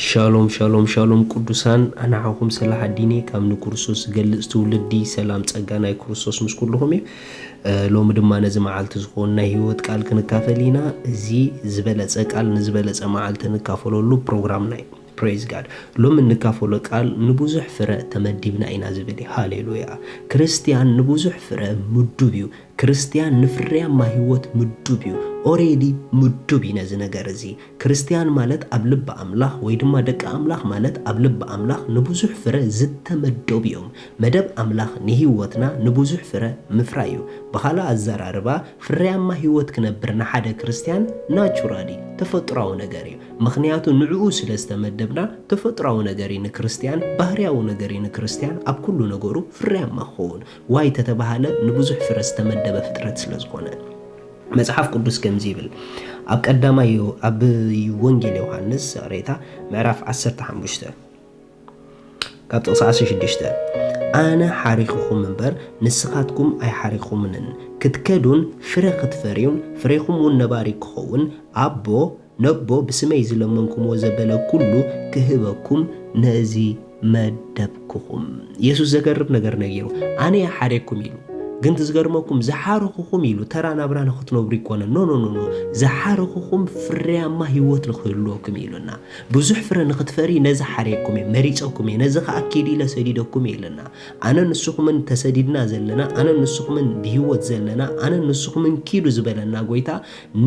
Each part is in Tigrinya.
ሻሎም ሻሎም ሻሎም ቅዱሳን፣ ኣናዓኹም ሰላሕ ኣዲኒ ካብ ንክርስቶስ ዝገልጽ ትውልዲ። ሰላም ጸጋ ናይ ክርስቶስ ምስ ኩልኹም እዩ። እ፣ ሎሚ ድማ ነዚ መዓልቲ ዝኾን ናይ ህይወት ቃል ክንካፈል ኢና። እዚ ዝበለጸ ቃል ንዝበለጸ መዓልቲ ንካፈለሉ ፕሮግራምና እዩ። ፕሬዝ ጋድ። ሎሚ እንካፈሎ ቃል ንብዙሕ ፍረ ተመዲብና ኢና ዝብል እዩ። ሃሌሉያ። ክርስትያን ንብዙሕ ፍረ ምዱብ እዩ። ክርስትያን ንፍርያማ ህይወት ምዱብ እዩ። ኦሬዲ ምዱብ እዩ ነዚ ነገር እዚ። ክርስትያን ማለት ኣብ ልቢ ኣምላኽ ወይ ድማ ደቂ ኣምላኽ ማለት ኣብ ልቢ ኣምላኽ ንብዙሕ ፍረ ዝተመደቡ እዮም። መደብ ኣምላኽ ንህይወትና ንብዙሕ ፍረ ምፍራይ እዩ። ብኻልእ ኣዘራርባ፣ ፍርያማ ህይወት ክነብር ንሓደ ክርስትያን ናቹራሊ ተፈጥሯዊ ነገር እዩ። ምኽንያቱ ንዕኡ ስለ ዝተመደብና ተፈጥሯዊ ነገር እዩ ንክርስትያን፣ ባህርያዊ ነገር እዩ ንክርስትያን ኣብ ኩሉ ነገሩ ፍርያማ ክኸውን። ዋይ ተተባሃለ ንብዙሕ ፍረ ዝተመደበ ፍጥረት ስለ ዝኾነ። መጽሓፍ ቅዱስ ከምዚ ይብል። ኣብ ቀዳማይ ዮ-፣ ኣብ ወንጌል ዮሃንስ፣ ይቕሬታ፣ ምዕራፍ ዓሰርተ ሓሙሽተ ካብ ጥቕሲ ዓሰርተ ሽዱሽተ፣ "ኣነ ሓሪኹኹም እምበር ንስኻትኩም ኣይሓሪኹምንን፣ ክትከዱን ፍረ ክትፈርዩን ፍሬኹም እውን ነባሪ ክኸውን ኣቦ ነቦ ብስመይ ዝለመንኩምዎ ዘበለ ኩሉ ክህበኩም ነዚ መደብኩኹም።" የሱስ ዘገርም ነገር ነጊሩ። "ኣነ እየ ሓሬኩም" ኢሉ። ግን እቲ ዝገርመኩም፣ "ዝሓረኹኹም" ኢሉ ተራ ናብራ ንኽትነብሩ ይኮነን። ኖ፣ ኖ፣ ኖ፣ ኖ። "ዝሓረኹኹም ፍርያማ ህይወት ንኽህልወኩም" ኢሉና። ብዙሕ ፍረ ንኽትፈሪ ነዚ ሓሬኩም እየ፣ መሪጸኩም እየ፣ ነዚ ኸኣ ኪዱ ኢለ ሰዲደኩም እየ ኢሉና። ኣነ ንስኹምን ተሰዲድና ዘለና፣ ኣነ ንስኹምን ብህይወት ዘለና፣ ኣነ ንስኹምን ኪዱ ዝበለና ጎይታ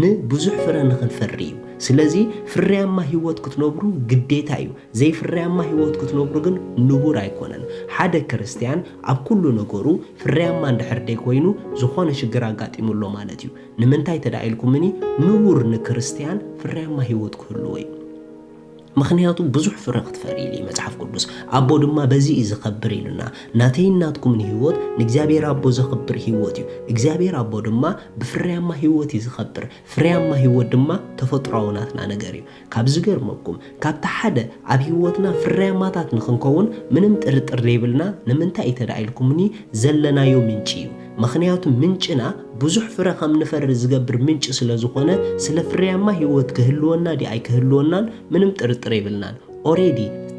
ንብዙሕ ፍረ ንኽንፈሪ እዩ። ስለዚ ፍርያማ ህይወት ክትነብሩ ግዴታ እዩ። ዘይፍርያማ ህይወት ክትነብሩ ግን ንቡር ኣይኮነን። ሓደ ክርስትያን ኣብ ኩሉ ነገሩ ፍርያማ እንድሕር ደይኮይኑ፣ ዝኾነ ሽግር ኣጋጢሙ ኣሎ ማለት እዩ። ንምንታይ ተዳ ኢልኩምኒ፣ ንቡር ንክርስትያን ፍርያማ ህይወት ክህልዎ እዩ። ምኽንያቱ ብዙሕ ፍረ ክትፈሪ ኢሉ እዩ መጽሓፍ ቅዱስ። ኣቦ ድማ በዚ እዩ ዝኸብር ኢሉና። ናተይን ናትኩምን ህይወት ንእግዚኣብሔር ኣቦ ዘኽብር ህይወት እዩ። እግዚኣብሔር ኣቦ ድማ ብፍርያማ ህይወት እዩ ዝኸብር። ፍርያማ ህይወት ድማ ተፈጥሮኣዊ ናትና ነገር እዩ። ካብ ዝገርመኩም፣ ካብቲ ሓደ ኣብ ህይወትና ፍርያማታት ንኽንከውን ምንም ጥርጥር ዘይብልና፣ ንምንታይ እዩ ተዳ ኢልኩምኒ፣ ዘለናዮ ምንጪ እዩ። ምኽንያቱ ምንጭና ብዙሕ ፍረ ከም ንፈሪ ዝገብር ምንጪ ስለ ዝኾነ፣ ስለ ፍርያማ ህይወት ክህልወና ድዩ ኣይክህልወናን ምንም ጥርጥር የብልናን። ኦሬዲ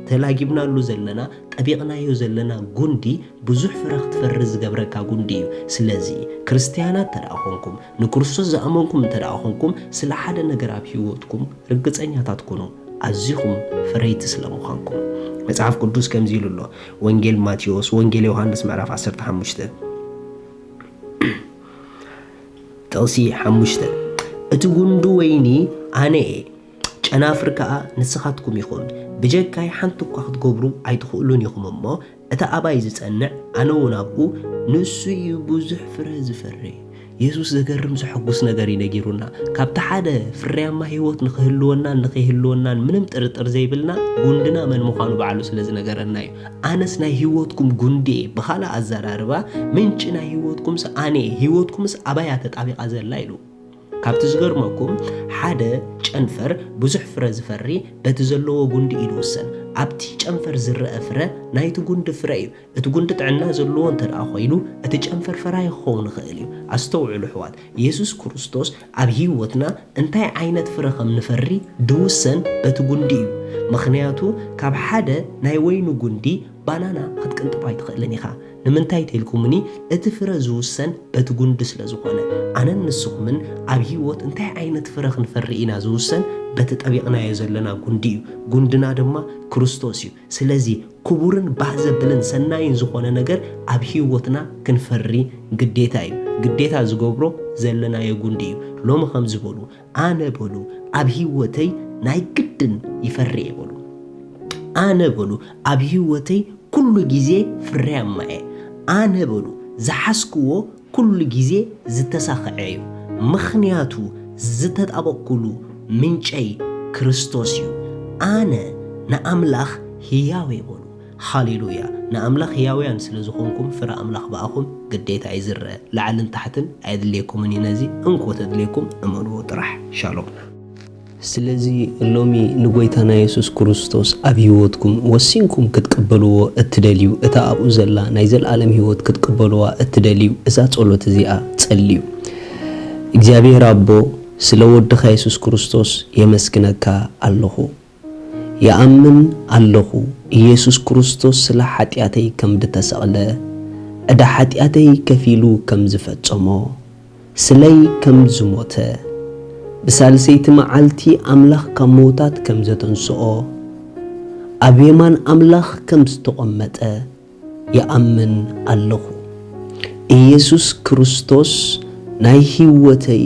ተላጊብናሉ ዘለና፣ ጠቢቕናዮ ዘለና ጉንዲ ብዙሕ ፍረ ክትፈሪ ዝገብረካ ጉንዲ እዩ። ስለዚ ክርስትያናት ተደኣ ኾንኩም፣ ንክርስቶስ ዝኣመንኩም እንተ ደኣ ኾንኩም፣ ስለ ሓደ ነገር ኣብ ህይወትኩም ርግጸኛታት ኩኑ፣ ኣዚኹም ፍረይቲ ስለ ምዃንኩም። መጽሓፍ ቅዱስ ከምዚ ኢሉ ኣሎ፣ ወንጌል ማቴዎስ፣ ወንጌል ዮሃንስ ምዕራፍ ዓሰርተ ሓሙሽተ ጥቕሲ ሓሙሽተ፣ "እቲ ጉንዲ ወይኒ ኣነ እየ፣ ጨናፍር ከኣ ንስኻትኩም ኢኹም። ብጀካይ ሓንቲ እኳ ክትገብሩ ኣይትኽእሉን ኢኹም እሞ፣ እቲ ኣባይ ዝጸንዕ፣ ኣነ እውን ኣብኡ፣ ንሱ እዩ ብዙሕ ፍረ ዝፈሪ።" የሱስ ዘገርም ዘሐጉስ ነገር እዩ ነጊሩና። ካብቲ ሓደ ፍርያማ ህይወት ንኽህልወናን ንኸይህልወናን ምንም ጥርጥር ዘይብልና፣ ጉንድና መን ምዃኑ ባዕሉ ስለ ዝነገረና እዩ። ኣነስ ናይ ህይወትኩም ጉንዲ እየ። ብኻልእ ኣዘራርባ፣ ምንጪ ናይ ህይወትኩምስ ኣነ እየ፣ ህይወትኩምስ ኣባይ እያ ተጣቢቓ ዘላ ኢሉ። ካብቲ ዝገርመኩም፣ ሓደ ጨንፈር ብዙሕ ፍረ ዝፈሪ በቲ ዘለዎ ጉንዲ እዩ ዝውሰን። ኣብቲ ጨንፈር ዝረአ ፍረ ናይቲ ጉንዲ ፍረ እዩ። እቲ ጉንዲ ጥዕና ዘለዎ እንተ ደኣ ኾይኑ፣ እቲ ጨንፈር ፈራዪ ክኸውን ይኽእል እዩ። ኣስተውዕሉ ኣሕዋት፣ የሱስ ክርስቶስ ኣብ ህይወትና እንታይ ዓይነት ፍረ ከም ንፈሪ ድውሰን በቲ ጉንዲ እዩ። ምኽንያቱ ካብ ሓደ ናይ ወይኒ ጉንዲ ባናና ክትቅንጥብ ኣይትኽእልን ኢኻ። ንምንታይ ተልኩምኒ? እቲ ፍረ ዝውሰን በቲ ጉንዲ ስለ ዝኾነ። ኣነን ንስኹምን ኣብ ህይወት እንታይ ዓይነት ፍረ ክንፈሪ ኢና ዝውሰን በቲ ጠቢቕናዮ ዘለና ጉንዲ እዩ። ጉንድና ድማ ክርስቶስ እዩ። ስለዚ ክቡርን ባህ ዘብልን ሰናይን ዝኾነ ነገር ኣብ ህይወትና ክንፈሪ ግዴታ እዩ። ግዴታ ዝገብሮ ዘለናዮ ጉንዲ እዩ። ሎሚ ከምዚ በሉ፣ ኣነ በሉ ኣብ ህይወተይ ናይ ግድን ይፈሪ እየ በሉ። ኣነ በሉ ኣብ ህይወተይ ኩሉ ግዜ ፍርያማ እየ። ኣነ በሉ ዝሓዝክዎ ኩሉ ግዜ ዝተሳኽዐ እዩ። ምኽንያቱ ዝተጣበቅኩሉ ምንጨይ ክርስቶስ እዩ። ኣነ ንኣምላኽ ህያው እየ በሉ። ሃሌሉያ። ንኣምላኽ ህያውያን ስለ ዝኾንኩም ፍረ ኣምላኽ ብኣኹም ግዴታ እዩ ዝረአ። ላዕልን ታሕትን ኣየድልየኩምን እዩ። ነዚ እንኮ ተድልየኩም እመንዎ ጥራሕ። ሻሎም። ስለዚ ሎሚ ንጎይታና የሱስ ክርስቶስ ኣብ ህይወትኩም ወሲንኩም ክትቅበልዎ እትደልዩ፣ እታ ኣብኡ ዘላ ናይ ዘለኣለም ህይወት ክትቅበልዋ እትደልዩ፣ እዛ ጸሎት እዚኣ ጸልዩ። እግዚኣብሔር ኣቦ፣ ስለ ወድኻ የሱስ ክርስቶስ የመስግነካ ኣለኹ። ይኣምን ኣለኹ፣ ኢየሱስ ክርስቶስ ስለ ሓጢኣተይ ከም ዝተሰቕለ፣ ዕዳ ሓጢኣተይ ከፊሉ ከም ዝፈጸሞ፣ ስለይ ከም ዝሞተ፣ ብሳልሰይቲ መዓልቲ ኣምላኽ ካብ ምዉታት ከም ዘተንስኦ፣ ኣብ የማን ኣምላኽ ከም ዝተቐመጠ ይኣምን ኣለኹ። ኢየሱስ ክርስቶስ ናይ ህይወተይ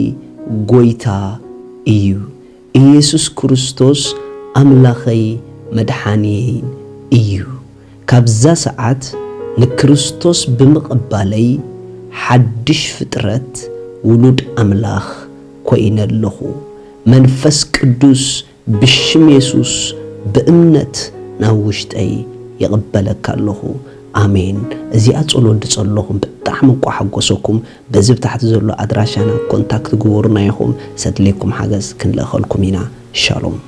ጐይታ እዩ። ኢየሱስ ክርስቶስ ኣምላኸይ መድሓንየይን እዩ። ካብዛ ሰዓት ንክርስቶስ ብምቕባለይ ሓድሽ ፍጥረት ውሉድ ኣምላኽ ኮይነ ኣለኹ። መንፈስ ቅዱስ ብሽም የሱስ ብእምነት ናብ ውሽጠይ ይቕበለካ ኣለኹ። ኣሜን። እዚኣ ጸሎት ድጸለኹም ብጣዕሚ እኳ ሓጎሰኩም። በዚ ብታሕቲ ዘሎ ኣድራሻና ኮንታክት ግበሩና ኢኹም። ሰድሌኩም ሓገዝ ክንልእኸልኩም ኢና። ሻሎም።